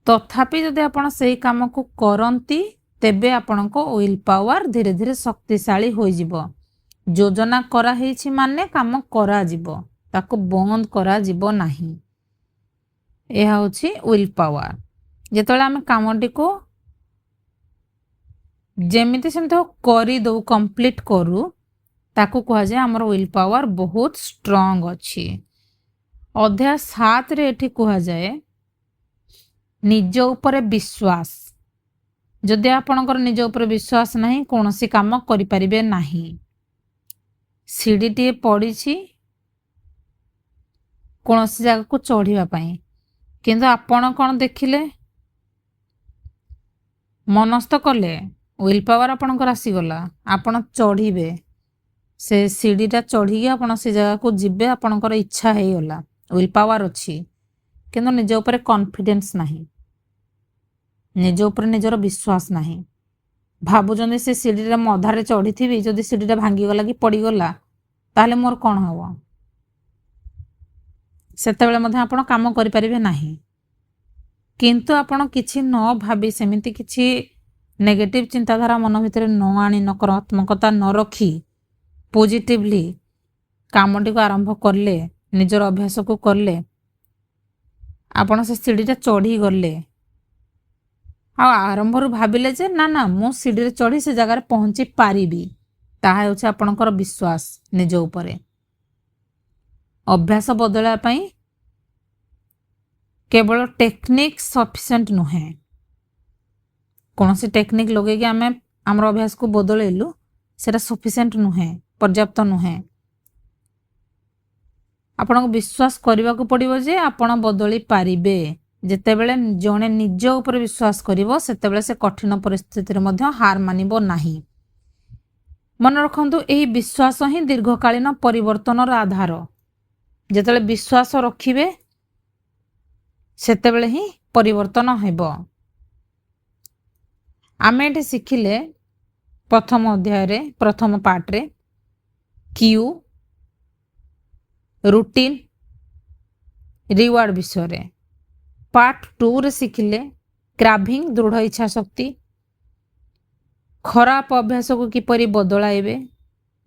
ତଥାପି ଯଦି ଆପଣ ସେଇ କାମକୁ କରନ୍ତି, ତେବେ ଆପଣଙ୍କ will power ଧୀରେ ଧୀରେ ଶକ୍ତିଶାଳୀ ହୋଇଯିବ। ଯୋଜନା କରାହେଇଛି ମାନେ କାମ କରାଯିବ, ତାକୁ ବନ୍ଦ କରାଯିବ ନାହିଁ। ଏହା ହେଉଛି will power. ଯେତେବେଳେ ଆମେ କାମଟିକୁ ଯେମିତି ସେମିତି ହଉ କରିଦେଉ, କମ୍ପ୍ଲିଟ୍ କରୁ, ତାକୁ କୁହାଯାଏ ଆମର will power ବହୁତ ଷ୍ଟ୍ରଙ୍ଗ ଅଛି। ଅଧ୍ୟାୟ 7ରେ ଏଠି କୁହାଯାଏ ନିଜ ଉପରେ ବିଶ୍ୱାସ। ଯଦି ଆପଣଙ୍କର ନିଜ ଉପରେ ବିଶ୍ୱାସ ନାହିଁ, କୌଣସି କାମ କରିପାରିବେ ନାହିଁ। ସିଡ଼ିଟିଏ ପଡ଼ିଛି, କୌଣସି ଜାଗାକୁ ଚଢ଼ିବା ପାଇଁ। କିନ୍ତୁ ଆପଣ କ'ଣ ଦେଖିଲେ? ମନସ୍ଥ କଲେ, will power ଆପଣଙ୍କର ଆସିଗଲା, ଆପଣ ଚଢ଼ିବେ, ସେ ସିଡ଼ିଟା ଚଢ଼ିକି ଆପଣ ସେ ଜାଗାକୁ ଯିବେ, ଆପଣଙ୍କର ଇଚ୍ଛା ହେଇଗଲା, will power ଅଛି, କିନ୍ତୁ ନିଜ ଉପରେ କନଫିଡେନ୍ସ ନାହିଁ, ନିଜ ଉପରେ ନିଜର ବିଶ୍ୱାସ ନାହିଁ। ଭାବୁଛନ୍ତି ସେ ସିଡ଼ିରେ ମୁଁ ଅଧାରେ ଚଢ଼ିଥିବି, ଯଦି ସିଡ଼ିଟା ଭାଙ୍ଗିଗଲା କି ପଡ଼ିଗଲା ତାହେଲେ ମୋର କ'ଣ ହେବ? ସେତେବେଳେ ମଧ୍ୟ ଆପଣ କାମ କରିପାରିବେ ନାହିଁ। କିନ୍ତୁ ଆପଣ କିଛି ନ ଭାବି, ସେମିତି କିଛି ନେଗେଟିଭ୍ ଚିନ୍ତାଧାରା ମନ ଭିତରେ ନ ଆଣି, ନକାରାତ୍ମକତା ନ ରଖି ପଜିଟିଭଲି କାମଟିକୁ ଆରମ୍ଭ କଲେ, ନିଜର ଅଭ୍ୟାସକୁ କଲେ, ଆପଣ ସେ ସିଡ଼ିଟା ଚଢ଼ିଗଲେ ଆଉ ଆରମ୍ଭରୁ ଭାବିଲେ ଯେ ନା ନା, ମୁଁ ସିଡ଼ିରେ ଚଢ଼ି ସେ ଜାଗାରେ ପହଞ୍ଚି ପାରିବି, ତାହା ହେଉଛି ଆପଣଙ୍କର ବିଶ୍ୱାସ ନିଜ ଉପରେ। ଅଭ୍ୟାସ ବଦଳାଇବା ପାଇଁ କେବଳ ଟେକ୍ନିକ୍ ସଫିସିଏଣ୍ଟ ନୁହେଁ। କୌଣସି ଟେକ୍ନିକ୍ ଲଗେଇକି ଆମେ ଆମର ଅଭ୍ୟାସକୁ ବଦଳେଇଲୁ, ସେଇଟା ସଫିସିଏଣ୍ଟ ନୁହେଁ, ପର୍ଯ୍ୟାପ୍ତ ନୁହେଁ। ଆପଣଙ୍କୁ ବିଶ୍ୱାସ କରିବାକୁ ପଡ଼ିବ ଯେ ଆପଣ ବଦଳି ପାରିବେ। ଯେତେବେଳେ ଜଣେ ନିଜ ଉପରେ ବିଶ୍ୱାସ କରିବ, ସେତେବେଳେ ସେ କଠିନ ପରିସ୍ଥିତିରେ ମଧ୍ୟ ହାର ମାନିବ ନାହିଁ। ମନେ ରଖନ୍ତୁ, ଏହି ବିଶ୍ୱାସ ହିଁ ଦୀର୍ଘକାଳୀନ ପରିବର୍ତ୍ତନର ଆଧାର। ଯେତେବେଳେ ବିଶ୍ୱାସ ରଖିବେ, ସେତେବେଳେ ହିଁ ପରିବର୍ତ୍ତନ ହେବ। ଆମେ ଏଠି ଶିଖିଲେ ପ୍ରଥମ ଅଧ୍ୟାୟରେ, ପ୍ରଥମ ପାର୍ଟରେ କ୍ୟୁ, ରୁଟିନ୍, ରିୱାର୍ଡ଼ ବିଷୟରେ। ପାର୍ଟ 2ରେ ଶିଖିଲେ କ୍ରାଭିଂ, ଦୃଢ଼ ଇଚ୍ଛା ଶକ୍ତି, ଖରାପ ଅଭ୍ୟାସକୁ କିପରି ବଦଳାଇବେ,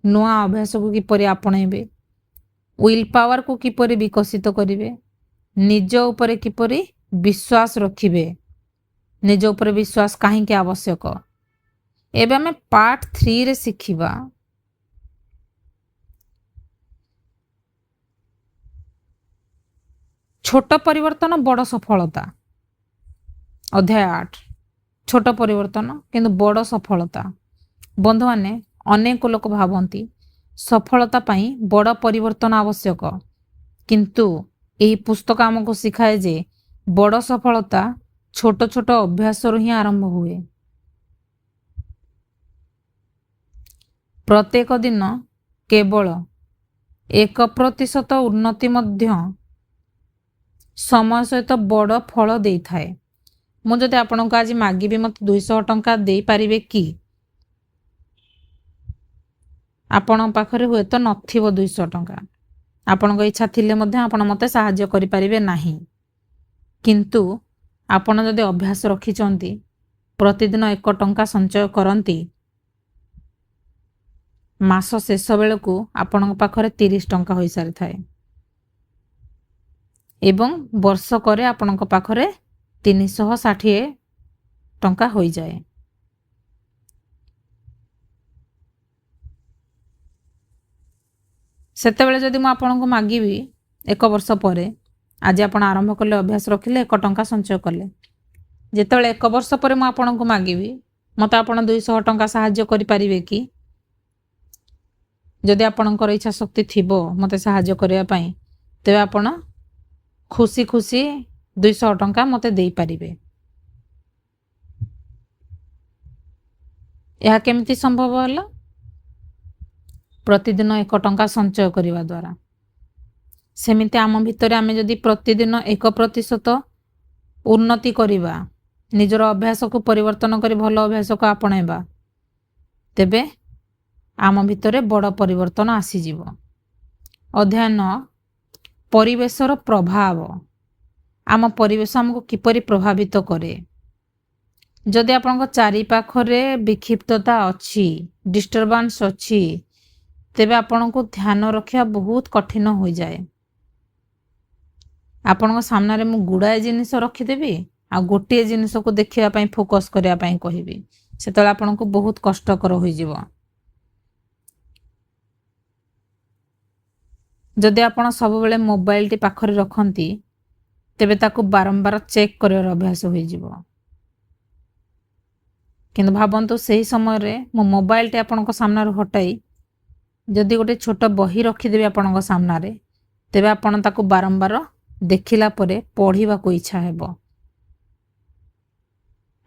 ନୂଆ ଅଭ୍ୟାସକୁ କିପରି ଆପଣେଇବେ, will ପାୱାରକୁ କିପରି ବିକଶିତ କରିବେ, ନିଜ ଉପରେ କିପରି ବିଶ୍ୱାସ ରଖିବେ, ନିଜ ଉପରେ ବିଶ୍ୱାସ କାହିଁକି ଆବଶ୍ୟକ। ଏବେ ଆମେ ପାର୍ଟ 3ରେ ଶିଖିବା ଛୋଟ ପରିବର୍ତ୍ତନ ବଡ଼ ସଫଳତା। ଅଧ୍ୟାୟ 8, ଛୋଟ ପରିବର୍ତ୍ତନ କିନ୍ତୁ ବଡ଼ ସଫଳତା। ବନ୍ଧୁମାନେ, ଅନେକ ଲୋକ ଭାବନ୍ତି ସଫଳତା ପାଇଁ ବଡ଼ ପରିବର୍ତ୍ତନ ଆବଶ୍ୟକ, କିନ୍ତୁ ଏହି ପୁସ୍ତକ ଆମକୁ ଶିଖାଏ ଯେ ବଡ଼ ସଫଳତା ଛୋଟ ଛୋଟ ଅଭ୍ୟାସରୁ ହିଁ ଆରମ୍ଭ ହୁଏ। ପ୍ରତ୍ୟେକ ଦିନ କେବଳ 1% ଉନ୍ନତି ମଧ୍ୟ ସମୟ ସହିତ ବଡ଼ ଫଳ ଦେଇଥାଏ। ମୁଁ ଯଦି ଆପଣଙ୍କୁ ଆଜି ମାଗିବି ମୋତେ 200 ଟଙ୍କା ଦେଇପାରିବେ କି? ଆପଣଙ୍କ ପାଖରେ ହୁଏତ ନଥିବ 200 ଟଙ୍କା। ଆପଣଙ୍କ ଇଚ୍ଛା ଥିଲେ ମଧ୍ୟ ଆପଣ ମୋତେ ସାହାଯ୍ୟ କରିପାରିବେ ନାହିଁ। କିନ୍ତୁ ଆପଣ ଯଦି ଅଭ୍ୟାସ ରଖିଛନ୍ତି, ପ୍ରତିଦିନ 1 ଟଙ୍କା ସଞ୍ଚୟ କରନ୍ତି, ମାସ ଶେଷ ବେଳକୁ ଆପଣଙ୍କ ପାଖରେ 30 ଟଙ୍କା ହୋଇସାରିଥାଏ ଏବଂ ବର୍ଷକରେ ଆପଣଙ୍କ ପାଖରେ 360 ଟଙ୍କା ହୋଇଯାଏ। ସେତେବେଳେ ଯଦି ମୁଁ ଆପଣଙ୍କୁ ମାଗିବି 1 ବର୍ଷ ପରେ, ଆଜି ଆପଣ ଆରମ୍ଭ କଲେ, ଅଭ୍ୟାସ ରଖିଲେ, 1 ଟଙ୍କା ସଞ୍ଚୟ କଲେ, ଯେତେବେଳେ 1 ବର୍ଷ ପରେ ମୁଁ ଆପଣଙ୍କୁ ମାଗିବି ମୋତେ ଆପଣ 200 ଟଙ୍କା ସାହାଯ୍ୟ କରିପାରିବେ କି? ଯଦି ଆପଣଙ୍କର ଇଚ୍ଛା ଶକ୍ତି ଥିବ ମୋତେ ସାହାଯ୍ୟ କରିବା ପାଇଁ, ତେବେ ଆପଣ ଖୁସି ଖୁସି 200 ଟଙ୍କା ମୋତେ ଦେଇପାରିବେ। ଏହା କେମିତି ସମ୍ଭବ ହେଲା? ପ୍ରତିଦିନ 1 ଟଙ୍କା ସଞ୍ଚୟ କରିବା ଦ୍ୱାରା। ସେମିତି ଆମ ଭିତରେ ଆମେ ଯଦି ପ୍ରତିଦିନ 1% ଉନ୍ନତି କରିବା, ନିଜର ଅଭ୍ୟାସକୁ ପରିବର୍ତ୍ତନ କରି ଭଲ ଅଭ୍ୟାସକୁ ଆପଣେଇବା, ତେବେ ଆମ ଭିତରେ ବଡ଼ ପରିବର୍ତ୍ତନ ଆସିଯିବ। ଅଧ୍ୟାୟ 9, ପରିବେଶର ପ୍ରଭାବ। ଆମ ପରିବେଶ ଆମକୁ କିପରି ପ୍ରଭାବିତ କରେ? ଯଦି ଆପଣଙ୍କ ଚାରିପାଖରେ ବିକ୍ଷିପ୍ତତା ଅଛି, ଡିଷ୍ଟର୍ବାନ୍ସ ଅଛି, ତେବେ ଆପଣଙ୍କୁ ଧ୍ୟାନ ରଖିବା ବହୁତ କଠିନ ହୋଇଯାଏ। ଆପଣଙ୍କ ସାମ୍ନାରେ ମୁଁ ଗୁଡ଼ାଏ ଜିନିଷ ରଖିଦେବି ଆଉ ଗୋଟିଏ ଜିନିଷକୁ ଦେଖିବା ପାଇଁ, ଫୋକସ୍ କରିବା ପାଇଁ କହିବି, ସେତେବେଳେ ଆପଣଙ୍କୁ ବହୁତ କଷ୍ଟକର ହୋଇଯିବ। ଯଦି ଆପଣ ସବୁବେଳେ ମୋବାଇଲଟି ପାଖରେ ରଖନ୍ତି, ତେବେ ତାକୁ ବାରମ୍ବାର ଚେକ୍ କରିବାର ଅଭ୍ୟାସ ହୋଇଯିବ। କିନ୍ତୁ ଭାବନ୍ତୁ, ସେହି ସମୟରେ ମୁଁ ମୋବାଇଲଟି ଆପଣଙ୍କ ସାମ୍ନାରୁ ହଟାଇ ଯଦି ଗୋଟେ ଛୋଟ ବହି ରଖିଦେବି ଆପଣଙ୍କ ସାମ୍ନାରେ, ତେବେ ଆପଣ ତାକୁ ବାରମ୍ବାର ଦେଖିଲା ପରେ ପଢ଼ିବାକୁ ଇଚ୍ଛା ହେବ।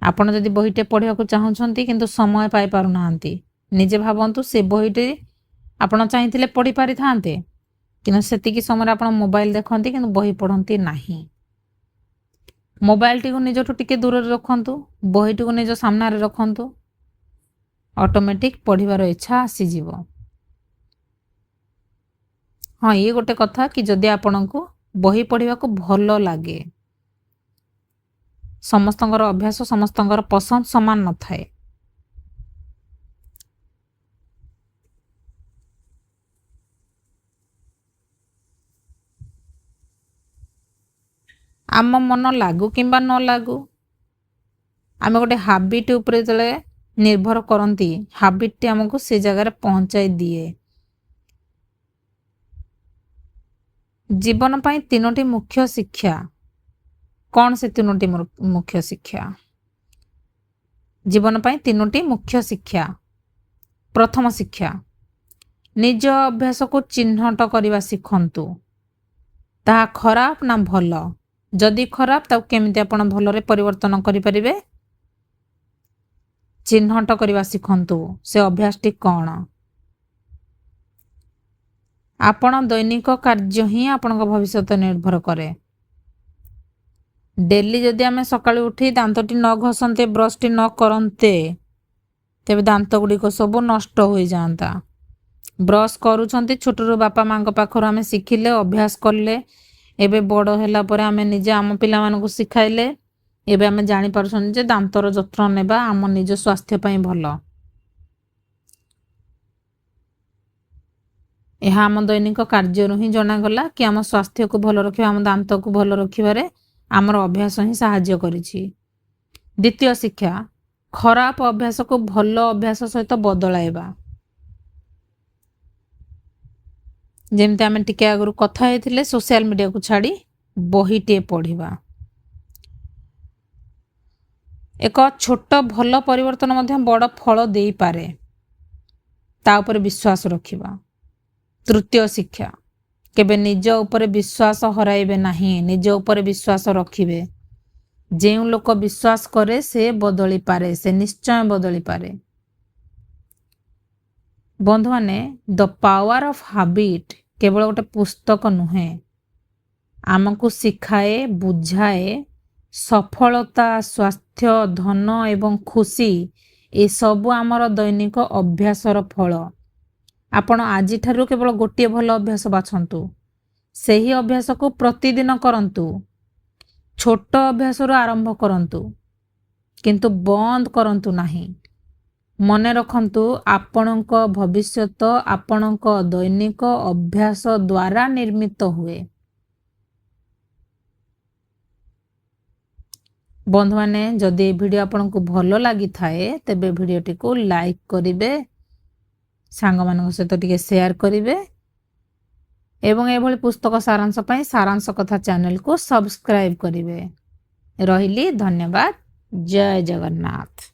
ଆପଣ ଯଦି ବହିଟେ ପଢ଼ିବାକୁ ଚାହୁଁଛନ୍ତି କିନ୍ତୁ ସମୟ ପାଇପାରୁନାହାନ୍ତି, ନିଜେ ଭାବନ୍ତୁ, ସେ ବହିଟି ଆପଣ ଚାହିଁଥିଲେ ପଢ଼ି ପାରିଥାନ୍ତେ, କିନ୍ତୁ ସେତିକି ସମୟରେ ଆପଣ ମୋବାଇଲ ଦେଖନ୍ତି କିନ୍ତୁ ବହି ପଢ଼ନ୍ତି ନାହିଁ। ମୋବାଇଲଟିକୁ ନିଜଠୁ ଟିକେ ଦୂରରେ ରଖନ୍ତୁ, ବହିଟିକୁ ନିଜ ସାମ୍ନାରେ ରଖନ୍ତୁ, ଅଟୋମେଟିକ୍ ପଢ଼ିବାର ଇଚ୍ଛା ଆସିଯିବ। ହଁ, ଇଏ ଗୋଟେ କଥା କି ଯଦି ଆପଣଙ୍କୁ ବହି ପଢ଼ିବାକୁ ଭଲ ଲାଗେ। ସମସ୍ତଙ୍କର ଅଭ୍ୟାସ, ସମସ୍ତଙ୍କର ପସନ୍ଦ ସମାନ ନଥାଏ। ଆମ ମନ ଲାଗୁ କିମ୍ବା ନ ଲାଗୁ, ଆମେ ଗୋଟେ ହାବିଟ୍ ଉପରେ ଯେତେବେଳେ ନିର୍ଭର କରନ୍ତି, ହାବିଟ୍ଟି ଆମକୁ ସେ ଜାଗାରେ ପହଞ୍ଚାଇ ଦିଏ। ଜୀବନ ପାଇଁ ତିନୋଟି ମୁଖ୍ୟ ଶିକ୍ଷା କ'ଣ? ସେ ତିନୋଟି ମୁଖ୍ୟ ଶିକ୍ଷା, ଜୀବନ ପାଇଁ ତିନୋଟି ମୁଖ୍ୟ ଶିକ୍ଷା। ପ୍ରଥମ ଶିକ୍ଷା, ନିଜ ଅଭ୍ୟାସକୁ ଚିହ୍ନଟ କରିବା ଶିଖନ୍ତୁ। ତାହା ଖରାପ ନା ଭଲ? ଯଦି ଖରାପ, ତାକୁ କେମିତି ଆପଣ ଭଲରେ ପରିବର୍ତ୍ତନ କରିପାରିବେ? ଚିହ୍ନଟ କରିବା ଶିଖନ୍ତୁ ସେ ଅଭ୍ୟାସଟି କ'ଣ। ଆପଣ ଦୈନିକ କାର୍ଯ୍ୟ ହିଁ ଆପଣଙ୍କ ଭବିଷ୍ୟତ ନିର୍ଭର କରେ। ଡେଲି ଯଦି ଆମେ ସକାଳୁ ଉଠି ଦାନ୍ତଟି ନ ଘଷନ୍ତେ, ବ୍ରଶଟି ନ କରନ୍ତେ, ତେବେ ଦାନ୍ତ ଗୁଡ଼ିକ ସବୁ ନଷ୍ଟ ହୋଇଯାଆନ୍ତା। ବ୍ରଶ କରୁଛନ୍ତି, ଛୋଟରୁ ବାପା ମାଆଙ୍କ ପାଖରୁ ଆମେ ଶିଖିଲେ, ଅଭ୍ୟାସ କଲେ। ଏବେ ବଡ଼ ହେଲା ପରେ ଆମେ ନିଜେ ଆମ ପିଲାମାନଙ୍କୁ ଶିଖାଇଲେ। ଏବେ ଆମେ ଜାଣିପାରୁଛନ୍ତି ଯେ ଦାନ୍ତର ଯତ୍ନ ନେବା ଆମ ନିଜ ସ୍ୱାସ୍ଥ୍ୟ ପାଇଁ ଭଲ। ଏହା ଆମ ଦୈନିକ କାର୍ଯ୍ୟରୁ ହିଁ ଜଣାଗଲା କି ଆମ ସ୍ୱାସ୍ଥ୍ୟକୁ ଭଲ ରଖିବା, ଆମ ଦାନ୍ତକୁ ଭଲ ରଖିବାରେ ଆମର ଅଭ୍ୟାସ ହିଁ ସାହାଯ୍ୟ କରିଛି। ଦ୍ୱିତୀୟ ଶିକ୍ଷା, ଖରାପ ଅଭ୍ୟାସକୁ ଭଲ ଅଭ୍ୟାସ ସହିତ ବଦଳାଇବା। ଯେମିତି ଆମେ ଟିକେ ଆଗରୁ କଥା ହେଇଥିଲେ, ସୋସିଆଲ ମିଡ଼ିଆକୁ ଛାଡ଼ି ବହିଟିଏ ପଢ଼ିବା। ଏକ ଛୋଟ ଭଲ ପରିବର୍ତ୍ତନ ମଧ୍ୟ ବଡ଼ ଫଳ ଦେଇପାରେ, ତା ଉପରେ ବିଶ୍ୱାସ ରଖିବା। ତୃତୀୟ ଶିକ୍ଷା, କେବେ ନିଜ ଉପରେ ବିଶ୍ୱାସ ହରାଇବେ ନାହିଁ, ନିଜ ଉପରେ ବିଶ୍ୱାସ ରଖିବେ। ଯେଉଁ ଲୋକ ବିଶ୍ୱାସ କରେ, ସେ ବଦଳିପାରେ, ସେ ନିଶ୍ଚୟ ବଦଳିପାରେ। ବନ୍ଧୁମାନେ, ଦ ପାୱାର ଅଫ୍ ହାବିଟ୍ କେବଳ ଗୋଟେ ପୁସ୍ତକ ନୁହେଁ, ଆମକୁ ଶିଖାଏ, ବୁଝାଏ, ସଫଳତା, ସ୍ୱାସ୍ଥ୍ୟ, ଧନ ଏବଂ ଖୁସି ଏସବୁ ଆମର ଦୈନିକ ଅଭ୍ୟାସର ଫଳ। ଆପଣ ଆଜିଠାରୁ କେବଳ ଗୋଟିଏ ଭଲ ଅଭ୍ୟାସ ବାଛନ୍ତୁ, ସେହି ଅଭ୍ୟାସକୁ ପ୍ରତିଦିନ କରନ୍ତୁ। ଛୋଟ ଅଭ୍ୟାସରୁ ଆରମ୍ଭ କରନ୍ତୁ, କିନ୍ତୁ ବନ୍ଦ କରନ୍ତୁ ନାହିଁ। ମନେ ରଖନ୍ତୁ, ଆପଣଙ୍କ ଭବିଷ୍ୟତ ଆପଣଙ୍କ ଦୈନିକ ଅଭ୍ୟାସ ଦ୍ୱାରା ନିର୍ମିତ ହୁଏ। ବନ୍ଧୁମାନେ, ଯଦି ଏ ଭିଡ଼ିଓ ଆପଣଙ୍କୁ ଭଲ ଲାଗିଥାଏ, ତେବେ ଭିଡ଼ିଓଟିକୁ ଲାଇକ୍ କରିବେ, ସାଙ୍ଗମାନଙ୍କ ସହିତ ଟିକେ ସେୟାର କରିବେ ଏବଂ ଏଭଳି ପୁସ୍ତକ ସାରାଂଶ ପାଇଁ ସାରାଂଶ କଥା ଚ୍ୟାନେଲକୁ ସବସ୍କ୍ରାଇବ୍ କରିବେ। ରହିଲି, ଧନ୍ୟବାଦ, ଜୟ ଜଗନ୍ନାଥ।